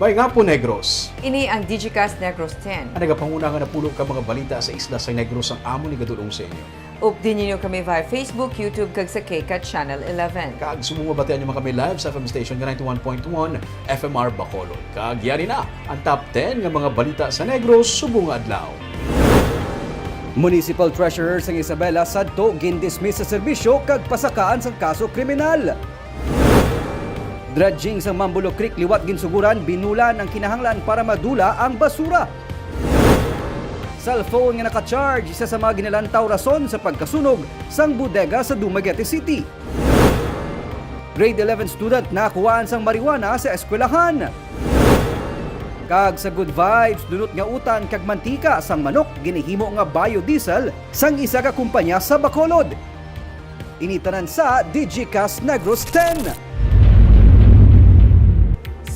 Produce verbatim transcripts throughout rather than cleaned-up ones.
Maayong hapon, Negros. Ini ang Digicast Negros ten. Ang nagapanguna nga napulo ka mga balita sa isla sa Negros ang amon igadul-ong sa inyo. Updi ninyo kami via Facebook, YouTube, kag sa KCAT Channel eleven. Kag subong mabatian nyo man kami live sa F M station nga ninety-one point one F M R Bacolod. Kag yari na ang top ten nga mga balita sa Negros subong nga adlaw. Municipal Treasurer sang Isabela sadto gindismiss sa serbisyo kag pasakaan sang kaso kriminal. Dredging sang Mambulo Creek liwat ginsuguran binulan ang kinahanglan para madula ang basura. Cellphone nga naka-charge, isa sa mga ginalantaw rason sa pagkasunog sang bodega sa Dumaguete City. Grade eleven student nakuhaan sang marijuana sa eskwelahan. Kag sa Good Vibes, dunot nga utan kag mantika sang manok ginahimo nga biodiesel sang isa ka kumpanya sa Bacolod. Ini tanan sa Digicast Negros ten.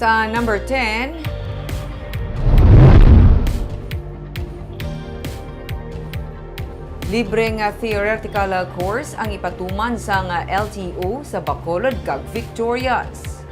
Sa number ten, libre nga theoretical course ang ipatuman sang L T O sa Bacolod kag Victorias.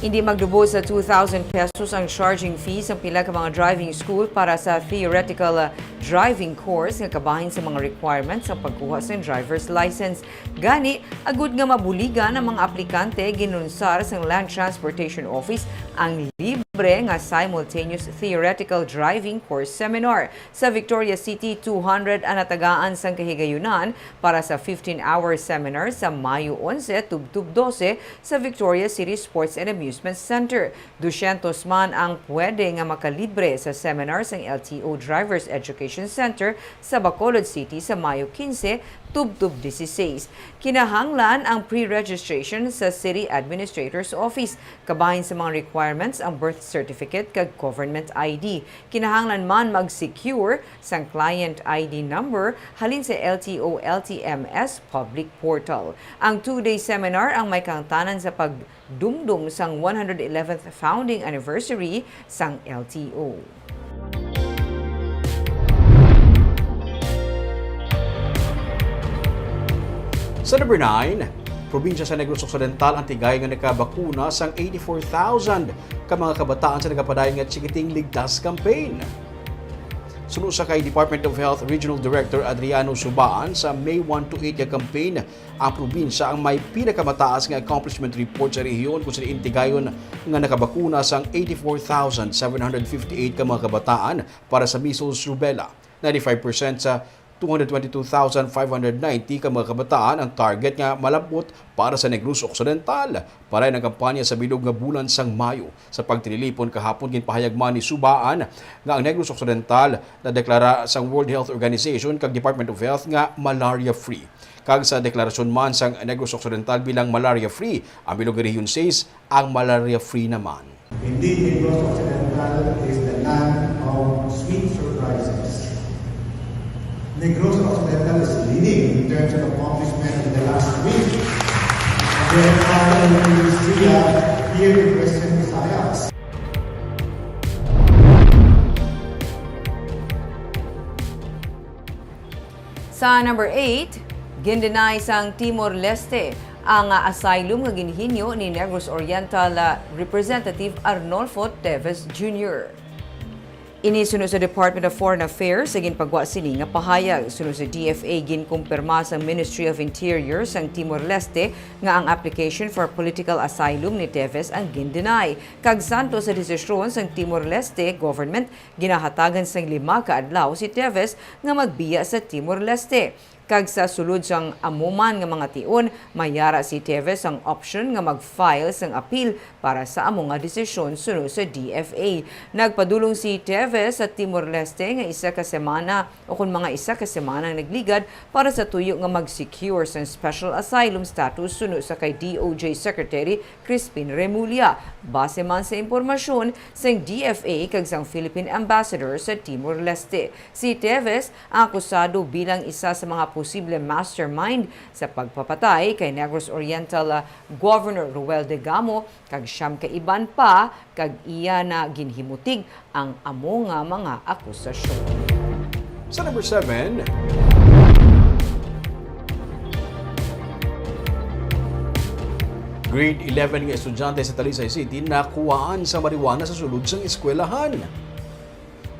Indi magdubol sa two thousand pesos ang charging fee sang pila ka mga driving school para sa theoretical driving course nga kabahin sa mga requirements sa pagkuha sang driver's license. Gani, agud nga mabuligan ang mga aplikante, ginunsar sang Land Transportation Office ang libre nga simultaneous theoretical driving course seminar. Sa Victoria City, two hundred ang natagaan sang kahigayunan para sa fifteen-hour seminar sa Mayo onse tubtob dose sa Victoria City Sports and Amusement Center. Dusyentos man ang pwede nga makalibre sa seminar sang L T O Drivers Education Center sa Bacolod City sa Mayo kinse tubtob dieciséis. Kinahanglan ang pre-registration sa City Administrator's Office. Kabahin sa mga requirements ang birth certificate kag government I D. Kinahanglan man mag-secure sang client I D number halin sa L T O L T M S public portal. Ang two-day seminar ang may kahangtanan sa pag dumdom sang one hundred eleventh founding anniversary sang L T O. Sa number nine, probinsya sa Negros Occidental ang tigay nga nakabakuna sang eighty-four thousand ka mga kabataan sa nagapadayon nga Chikiting Ligtas Campaign. Suno sa kay Department of Health Regional Director Adriano Subaan, sa May one to eight nga campaign, ang probinsya ang may pinakamataas nga accomplishment report sa rehiyon, kung sa diin tigayon nga nakabakuna sang eighty-four thousand seven hundred fifty-eight ka mga kabataan para sa measles, rubella, ninety-five percent sa two hundred twenty-two thousand five hundred ninety ka mga kabataan ang target nga malab-ot para sa Negros Occidental. Paray ang kampanya sa bilog nga bulan sang Mayo. Sa pagtililipon kahapon, ginpahayag man ni Subaan nga ang Negros Occidental nadeklara sang World Health Organization kag Department of Health nga malaria-free. Kag sa deklarasyon man sang Negros Occidental bilang malaria-free, ang bilog nga rehiyon says ang malaria-free naman. Indeed, Negros Occidental is the land of sweet surprises. Negros Occidental is leading in terms of accomplishment in the last week of the entire Ministry here in Western Visayas. Sa number eight, gin-deny sang Timor-Leste ang, ah, asylum nga ginhinyo ni Negros Oriental, ah, Representative Arnolfo Teves Junior. Ini suno sa Department of Foreign Affairs sa ginpagwa sini nga pahayag. Suno sa D F A, ginkumpirma sang Ministry of Interior sang Timor-Leste nga ang application for political asylum ni Teves ang gin-deny, kag santo sa desisyon sang Timor-Leste government, ginahatagan sang lima ka adlaw si Teves nga magbiya sa Timor-Leste, kag sa sulod sang amo man nga mga tion, mayara si Teves ang option nga mag-file sang apil para sa amo nga desisyon suno sa D F A. Nagpadulong si Teves sa Timor-Leste nga isa ka semana o kon mga isa ka semana ang nagligad para sa tuyo nga mag-secure sang special asylum status suno sa kay D O J Secretary Crispin Remulla. Base man sa impormasyon sang D F A kag sang Philippine Ambassador sa Timor-Leste, si Teves ang akusado bilang isa sa mga posible mastermind sa pagpapatay kay Negros Oriental, ah, Governor Roel Degamo kag siyam ka iban pa, kag iya na ginhimutig ang amo nga mga akusasyon. Sa number seven, Grade eleven nga estudyante sa Talisay City nakuhaan sa marijuana sa sulod sang eskwelahan.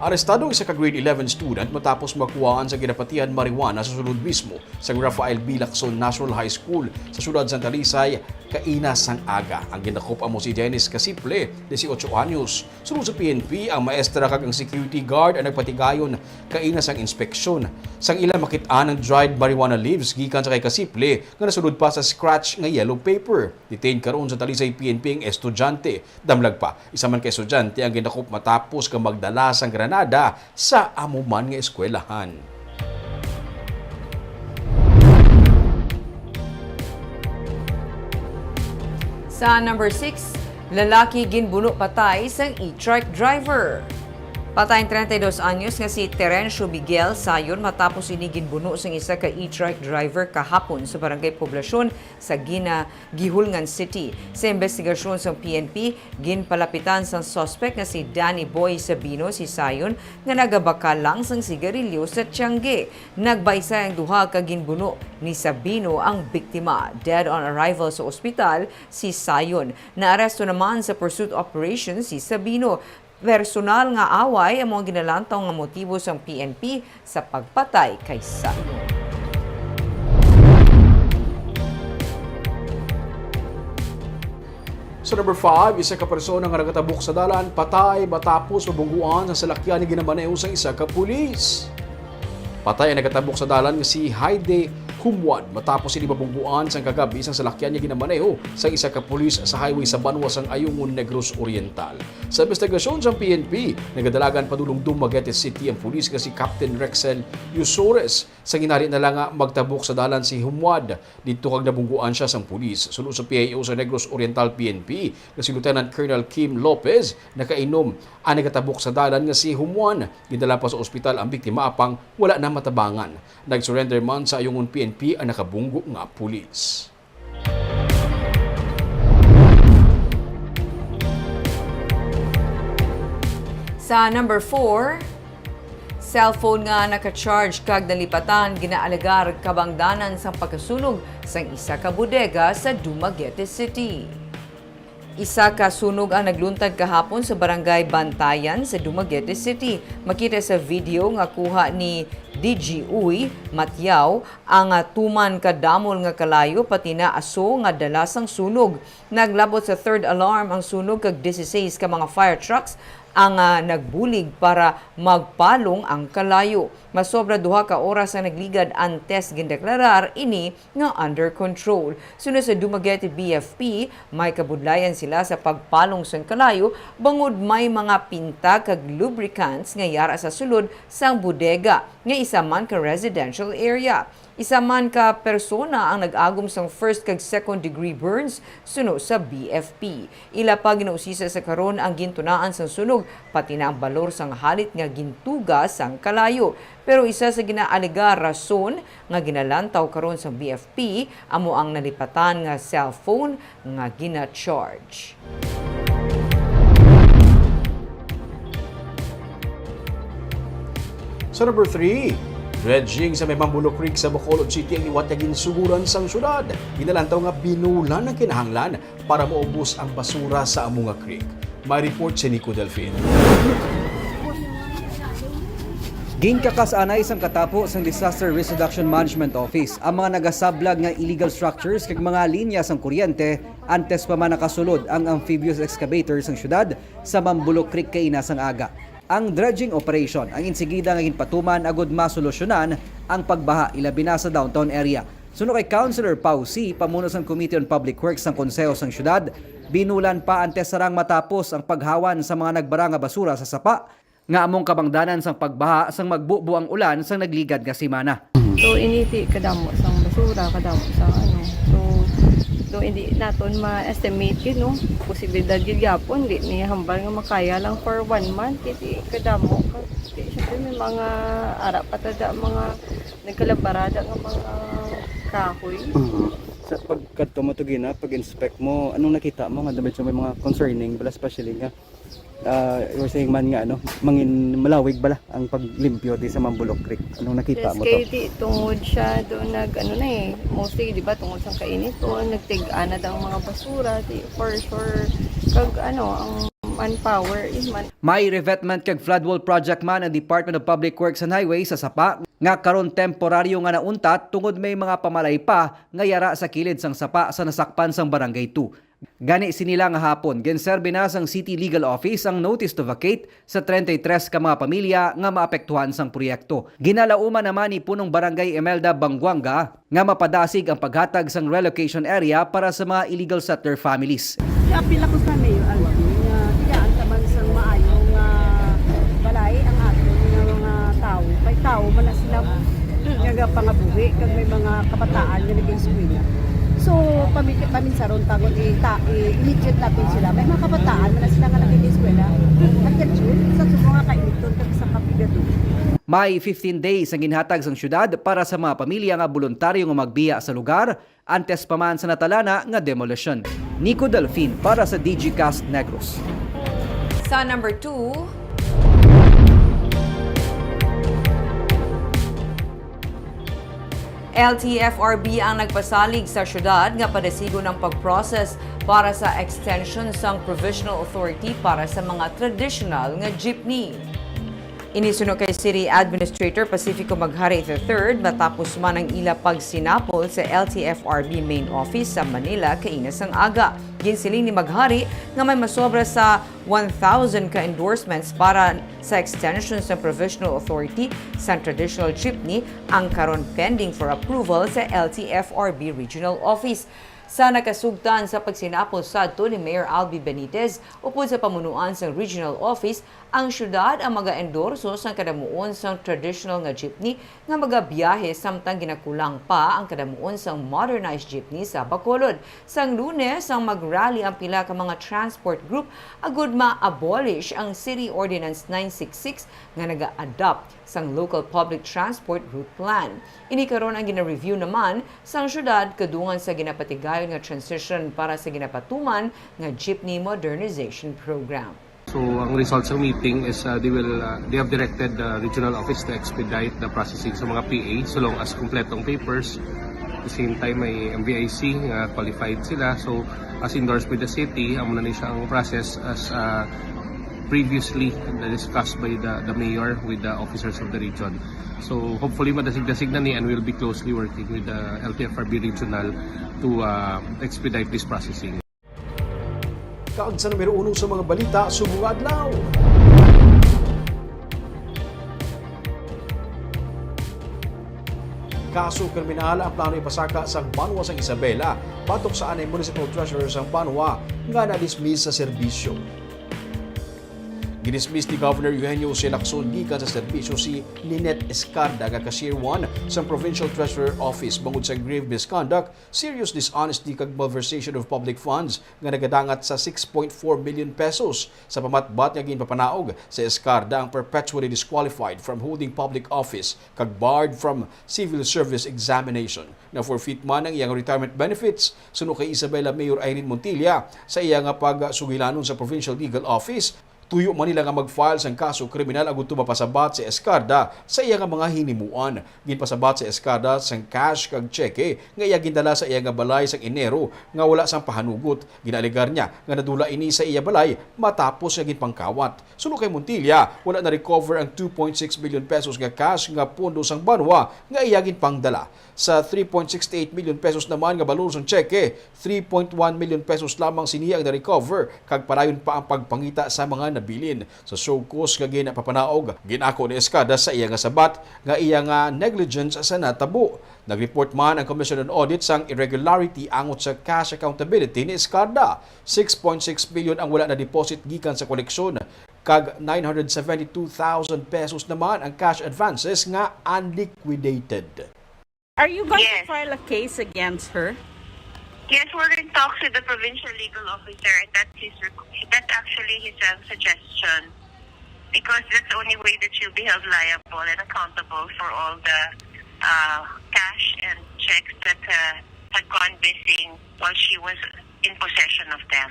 Arestado ang isa ka grade eleven student matapos makuhaan sa ginapatihan marijuana sa sulod mismo sa Rafael B. Lacson National High School sa siyudad sang Talisay kaina sang aga. Ang gindakop amo si Dennis Casiple, dieciocho anyos. Suno sa P N P, ang maestra kag ang security guard ang nagpatigayon kaina sang inspeksyon. Sang ila makit-an ang dried marijuana leaves gikan sa kay Casiple nga nasulod pa sa scratch nga yellow paper. Detained karon sa Talisay P N P ang estudyante. Damlag pa, isa man ka estudyante ang gindakop matapos ka magdala sang granada sa amo man nga eskwelahan. Sa number six, lalaki ginbuno patay sang e-trike driver. Patay ang treinta y dos anyos nga si Terencio Miguel Sayon matapos ini ginbuno sang isa ka e-trike driver kahapon sa Barangay Poblacion sa Gina, Guihulngan City. Sa investigasyon sang P N P, ginpalapitan sang suspect nga si Danny Boy Sabino si Sayon nga nagabakal lang sang sigarilyo sa tiyangge. Nagbaysay ang duha kag ginbuno ni Sabino ang biktima. Dead on arrival sa ospital si Sayon. Naaresto naman sa pursuit operation si Sabino. Personal nga away amo ang ginalantaw nga motibo sang P N P sa pagpatay kay Sayon. Sa number five, isa ka persona nga nagatabok sa dalan patay matapos mabungguan sa salakyan nga ginamaneho sang isa ka pulis. Patay ang nagatabok sa dalan nga si Haide Humwad matapos ini mabungguan sang kagabi sang salakyan nga ginamaneho sang isa ka pulis sa highway sa banwa sang Ayungon, Negros Oriental. Sa investigasyon sang P N P, nagadalagan padulong Dumaguete City ang pulis nga si Captain Rexel Yusores. Sa ginhali na lang nga magtabok sa dalan si Humwad didto kag nabungguan siya sang pulis. Suno sa P I O sa Negros Oriental P N P nga si Lieutenant Colonel Kim Lopez, nakainom ang nagatabok sa dalan nga si Humwan. Gidala pa sa ospital ang biktima apang wala na matabangan. Nag-surrender man sa Ayungon P N P ang nakabunggo nga pulis. Sa number four, cellphone nga naka-charge kag nalipatan ginaalegar kabangdanan sang pagkasunog sang isa ka bodega sa Dumaguete City. Isa ka sunog ang nagluntad kahapon sa Barangay Bantayan sa Dumaguete City. Makita sa video nga kuha ni D G Uy Matiaw ang, ah, tuman ka damol nga kalayo, pati na aso nga dala sang sunog. Naglabot sa third alarm ang sunog kag dieciséis ka mga fire trucks ang, ah, nagbulig para magpalong ang kalayo. Masobra duha ka oras ang nagligad antes gindeklarar ini nga under control. Suno sa Dumaguete B F P, may kabudlayan sila sa pagpalong sang kalayo bangod may mga pinta kag lubricants nga yara sa sulod sang bodega nga isa man ka residential area. Isa man ka persona ang nag-agom sang first kag second degree burns suno sa B F P. Ila pa ginausisa sa karon ang gintunaan sang sunog, pati na ang balor sang halit nga gintuga sang kalayo. Pero isa sa ginaalegar rason nga ginalantaw karon sang B F P amo ang nalipatan nga cellphone nga gina-charge. Sa number three, dredging sa may Mambulo Creek sa Bacolod City ang liwat nga ginsuguran sang syudad. Ginalantaw nga binulan ang kinahanglan para maubos ang basura sa amo nga creek. May report si Nico Delfin. Ginkakas-anay sang katapo sang Disaster Risk Reduction Management Office ang mga nagasablag nga illegal structures kag mga linya sang kuryente antes pa man nakasulod ang amphibious excavator sang syudad sa Mambulo Creek kaina sang aga. Ang dredging operation ang insigida nga ginpatuman agud masolusyonan ang pagbaha, ilabi na sa downtown area. Suno kay Councilor Pau Si, pamuno sang Committee on Public Works sang Konseho sang Syudad, binulan pa antes sarang matapos ang paghawan sa mga nagbara nga basura sa sapa nga among kabangdanan sang pagbaha sang magbubo ang ulan sang nagligad nga semana. So, initi kadamo sang basura, kadamo sang ano. So, so hindi naton ma-estimate gid, no? Posibilidad gid gyapon, di ni hambal nga makaya lang for one month, kasi kadamo. Kay, syempre, may mga ara pa tada, mga nagkalabarada nga mga kahoy. Mhm. Sa pagkadto mo to gina, pag-inspect mo, anong nakita mo nga medyo may mga concerning, bala, especially nga Ah, you were saying man nga, ano, mangin malawig bala ang paglimpyo di sa Mambulok Creek. Anong nakita Yes, mo to? Kay di, tungod siya doon nag, ano na eh, mostly, di ba, tungod sa kainiton, nagtig-anad ang mga basura, di, for sure, kag, ano, ang manpower, eh, man, May revetment kag floodwall project man ang Department of Public Works and Highways sa sapa nga karon temporaryo nga nauntat tungod may mga pamalay pa nga yara sa kilid sang sapa sa nasakpan sang Barangay two. Gani sini la nga hapon, ginserbi na sang City Legal Office ang notice to vacate sa treinta y tres ka mga pamilya nga maapektuhan sang proyekto. Ginalauman naman ni Punong Barangay Imelda Banguanga nga mapadasig ang paghatag sang relocation area para sa mga illegal settler families. Apil ako sa Mayor Alvin nga biyaan ta man sang maayo nga balay ang aton nga mga tawo. Kay tawo man na sila nga pangabuhi, kag may mga kabataan nga nag-eskwela. So, pami-, paminsaron ta kung ita-, i-, immediate natin sila. May mga kabataan man na sila nga nag-eskwela. Hanggang June, sa sumo nga kainiton, kag sa kapigadon. May fifteen days ang ginhatag sang syudad para sa mga pamilya nga boluntaryo nga magbiya sa lugar, antes pa man sa natalana nga demolisyon. Nico Delfin para sa Digicast Negros. Sa number two, L T F R B ang nagpasalig sa syudad nga padasigon ang pag-process para sa extension sang provisional authority para sa mga traditional nga jeepney. Ini suno kay City Administrator Pacifico Maghari the third, matapos man ang ila pagsinapol sa L T F R B main office sa Manila kaina sang aga. Ginsiling ni Maghari nga may masobra sa one thousand ka endorsements para sa extension sa provisional authority sa traditional jeepney ang karon pending for approval sa L T F R B Regional Office. Sa nakasugtan sa pagsinapol sadto ni Mayor Albi Benitez upod sa pamunuan sang Regional Office, ang syudad ang mag-endorso sang kadamuon sang traditional nga jeepney nga magabiyahe samtang ginakulang pa ang kadamuon sang modernized jeepney sa Bacolod. Sang Lunes, ang mag-rally ang pila ka mga transport group agud ma-abolish ang City Ordinance nine six six nga naga-adopt sang Local Public Transport Route Plan. Ini karon ang gina-review naman sang syudad kadungan sa ginapatigayon nga transition para sa ginapatuman nga Jeepney Modernization Program. So, ang result sa meeting is, uh, they will, uh, they have directed the regional office to expedite the processing sa mga P A so long as kompleto ang papers. At the same time, may M V I C nga qualified sila. So, as endorsed by the city, amo na ni siya ang process as, uh, previously discussed by the, the mayor with the officers of the region. So, hopefully, madasig-dasig na ni, and we'll be closely working with the L T F R B regional to, uh, expedite this processing. Kag sa numero uno sa mga balita subong nga adlaw. Kaso kriminal ang plano ipasaka sang banwa sang Isabela batok sa anay municipal treasurer sang banwa nga na-dismiss sa serbisyo. Gidismiss ni Governor Eugenio Jose Lacson gikan sa serbisyo si Lynette Escarda nga cashier one sa Provincial Treasurer Office bangod sa grave misconduct, serious dishonesty kag malversation of public funds nga nagadangat sa six point four million pesos. Sa pamatbat nga ginpapanaog, si Escarda ang perpetually disqualified from holding public office kag barred from civil service examination. Na-forfeit man ang iyang retirement benefits suno kay Isabela Mayor Irene Montilla sa iya nga pagsugilanon sa Provincial Legal Office. Tuyo man nila nga mag-file sang kaso kriminal agud to mapasabat si Escarda sa iya nga mga hinimuan. Ginpasabat si Escarda sang cash kag tseke nga iya gindala sa iya nga balay sang Enero nga wala sang pahanugot. Ginaalegar niya nga nadula ini sa iya balay matapos nga ginpangkawat. Suno kay Montilla, wala na-recover ang two point six billion pesos nga cash nga pondo sang banwa nga iya ginpangdala. Sa three point six eight million pesos naman nga balor sang tseke, three point one million pesos lamang sini ang na-recover, kag padayon pa ang pagpangita sa mga nabilin. Sa show cause nga ginpapanaog, gin-ako ni Escada sa iya nga sabat nga iya nga negligence sa natabo. Nag-report man ang Commission on Audit sang irregularity angot sa cash accountability ni Escada. Six point six billion ang wala na-deposit gikan sa koleksyon, kag nine hundred seventy-two thousand pesos naman ang cash advances nga unliquidated. Are you going to Yes. file a case against her? Yes, we're in talks with the provincial legal officer, and that's his requ- that's actually his, um, suggestion, because that's the only way that she'll be held liable and accountable for all the, uh, cash and checks that, uh, had gone missing while she was in possession of them.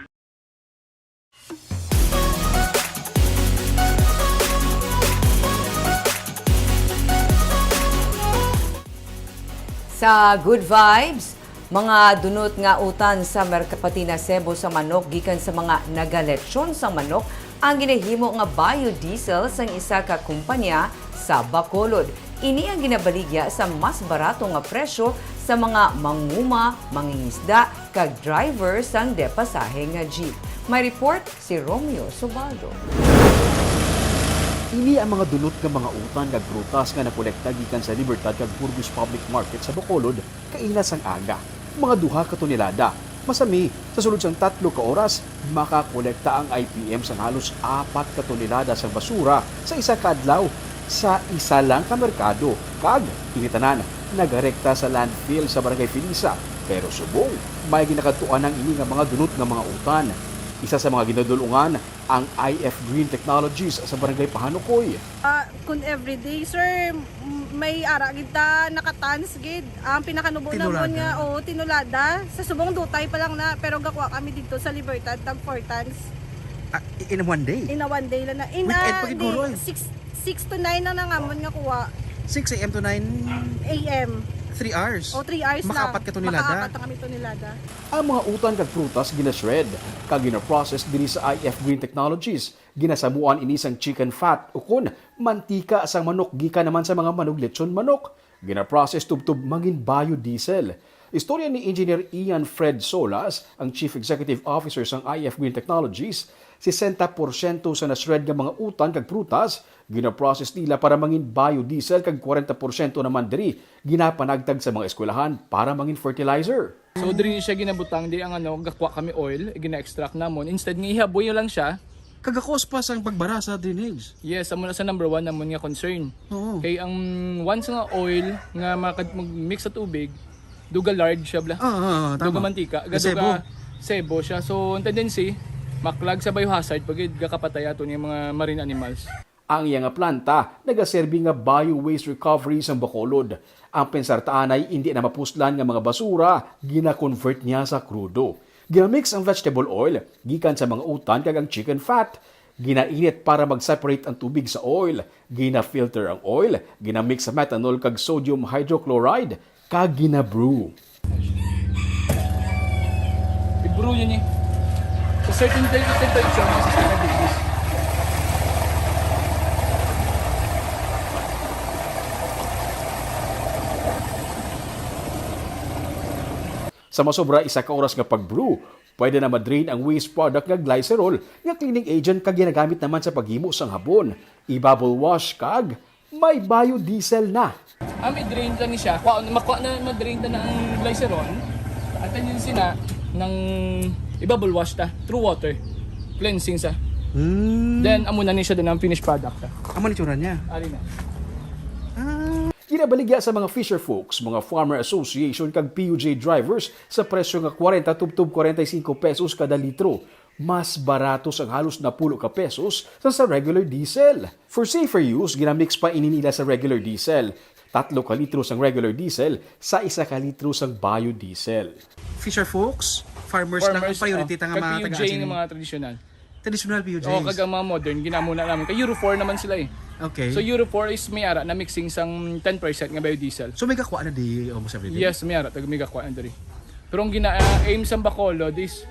Sa Good Vibes, mga dunot nga utan sa merkapati na sebo sa manok gikan sa mga nagalechon sa manok ang ginahimo nga biodiesel sang isa ka kumpanya sa Bacolod. Ini ang ginabaligya sa mas barato nga presyo sa mga manguma, mangingisda, kag driver sang depasahe nga jeep. May report si Romeo Subaldo. Ini ang mga dunot nga mga utan kag prutas nga nakolekta gikan sa Libertad kag Burgos Public Market sa Bacolod kaina sang aga, mga duha ka tonelada. Masami, sa sulod sang tatlo ka oras, makakolekta ang I P M sang halos apat ka tonelada sang basura sa isa ka adlaw sa isa lang ka merkado, kag ini tanan nagarekta sa landfill sa Barangay Felisa. Pero subong may ginakadtuan ang ini nga mga dunot nga mga utan. Isa sa mga ginadul-ungan ang I F Green Technologies sa Barangay Pahanukoy. Ah, kun everyday, sir, m-, may ara gid ta nakatans gid. Ang pinakanubo namon Tinulada. nga, oo, tinulada. Sa subong dutay pa lang na, pero gakuha kami dito sa Libertad, tag four tons. Ah, in one day? In a one day lang na. In Weekend a pa gid, day, guro, eh. six, six to nine lang na namon nga kuha. Six A M to nine A M. Three hours? O, three hours lang. Makaapat ka tonelada? Makaapat na kami tonelada. Ang mga utan kag prutas gina-shred kag gina-process diri sa I F Green Technologies. Ginasamuan ini sang chicken fat, ukon mantika sang manok gikan naman sa mga manug lechon manok. Gina-process tubtob mangin biodiesel. Istorya ni Engineer Ian Fred Solas, ang Chief Executive Officer sang I F Green Technologies, sesenta porsyento sa na-shred nga mga utan kag prutas, gina-process nila para mangin biodiesel, kag kwarenta porsyento naman diri ginapanagtag sa mga eskwelahan para mangin fertilizer. So, diri siya ginabutang, di ang ano, gakuha kami oil, gina-extract namon. Instead nga ihaboy lang siya. Kagakos pa sang pagbara sa drainage. Yes, amo na sa number one namon nga concern. Oo. Kay ang once nga oil nga makad-, mag-mix sa tubig, duga lard siya, bla. Ah, ah, ah, Duga tama. Mantika. Ga Sebo. Duga sebo siya. So, ang tendency, maklag sa biohazard, pag gakapatay ato niya mga marine animals. Ang iya nga planta nagaserbi nga bio-waste recovery sang Bacolod. Ang pensar ta anay indi na mapuslan nga mga basura, gina-convert niya sa krudo. Ginamix ang vegetable oil gikan sa mga utan kag ang chicken fat. Ginainit para mag-separate ang tubig sa oil. Gina-filter ang oil, ginamix sa methanol kag sodium hydrochloride, kag gina-brew. I-brew niya ni. Sa certain te-, temperature, mga sixty-five degrees. Sa masobra isa ka oras nga pag-brew, pwede na ma-drain ang waste product nga glycerol nga cleaning agent kag ginagamit naman sa paghimo sang habon, i-bubble wash kag may biodiesel na. Ah, may drain lang ni siya. Kuha, makuha na, ma-drain na ang glycerol. Ang tendency na ng i-bubble wash ta through water. Cleansing sa. Hmm. Then, amo na ni siya din ang finished product ta. Amo ni tsura niya. Ari na. Ah. Ginabaligya sa mga fisher folks, mga farmer association kag P U J drivers sa presyo nga kwarenta tubtob kwarenta y cinco pesos kada litro. Mas barato sang halos napulo ka pesos sa, sa regular diesel. For safer use, ginamix pa ini nila sa regular diesel. Tatlo ka litro sang regular diesel sa isa ka litro sang biodiesel. Fisher folks, farmers lang ang Farmers, priority oh, ta nga kag mga P U J taga-asin. Nga mga tradisyonal. Traditional P U Js. Oh, kag ang mga modern, ginamo na naman. Kay Euro four naman sila eh. Okay. So Euro four is may ara na mixing sang ten percent nga biodiesel. So may gakuha na di almost every day? Yes, may ara. Tag may gakuha na diri. Pero ang gina-, ah, aim sa Bacolod is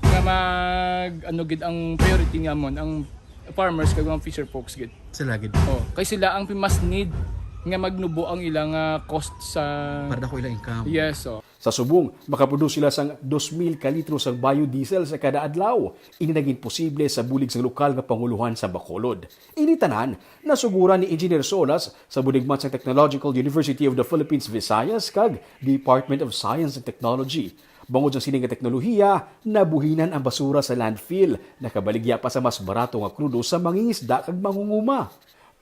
nga mag, ano gid ang priority nga mon, ang farmers kag mga fisher folks gid. Sila gid. Oh, kay sila ang mas need nga magnubo ang ilang, ah, cost sa Para dako ilang income. Yes, oh. Sa subong, makaproduce sila sang dos mil ka litro sang biodiesel sa kada adlaw. Ini naging posible sa bulig sang lokal nga pangulohan sa Bacolod. Ini tanan, nasuguran ni Engineer Solas sa bulig man sang Technological University of the Philippines Visayas kag Department of Science and Technology. Bangod sa sini nga teknolohiya, nabuhinan ang basura sa landfill, nakabaligya pa sa mas barato nga krudo sa mangingisda kag mangunguma.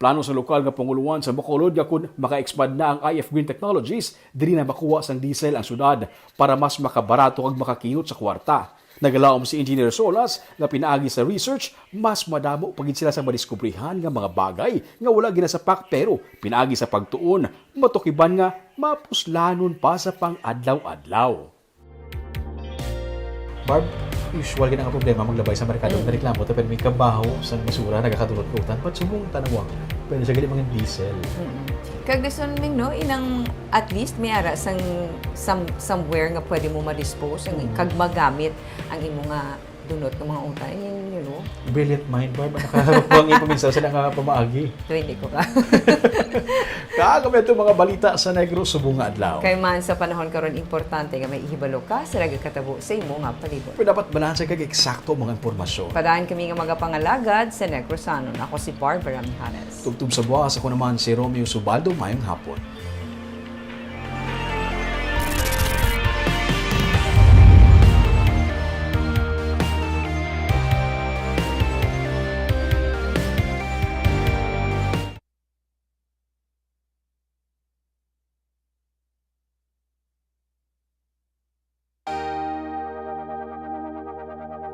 Plano sa lokal nga pangulohan sa Bacolod nga kun maka-expand na ang I F Green Technologies, diri na makuha sang diesel ang syudad para mas makabarato kag makakinot sa kwarta. Nagalaom si Engineer Solas nga pinaagi sa research, mas madamo pa gid sila sa madiskubrihan nga mga bagay nga wala ginasapak, pero pinaagi sa pagtuon, matukiban nga mapuslanon pa sa pang-adlaw-adlaw. Barb, usual gid ang problema maglabay sa merkado. Mm. Nareklamo ta, pero may kabaho sa basura, nagakadulot ka utan. But subong, tanawa. Pwede siya gali mga diesel. Mm. Kag gusto namin, no, inang at least may ara sang some, somewhere nga pwede mo ma-dispose ang, kag magamit ang imo nga dunot nga mga utay. I mean, you know, Brilliant mind, Barb. Nakaharap ko ang ipaminsan sa nga pamaagi. Dili ko ka. Kag kami ito mga balita sa Negros subong nga adlaw. Kay man sa panahon karon, importante nga may ihibalo ka sa nagakatabo sa imo nga palibot. Pero dapat balanse kag eksakto ang mga impormasyon. Padaan kami nga magapangalagad sa Negrosanon. Ako si Barbara Mijares. Tubtob sa buwas, ako naman si Romeo Subaldo. Mayong hapon.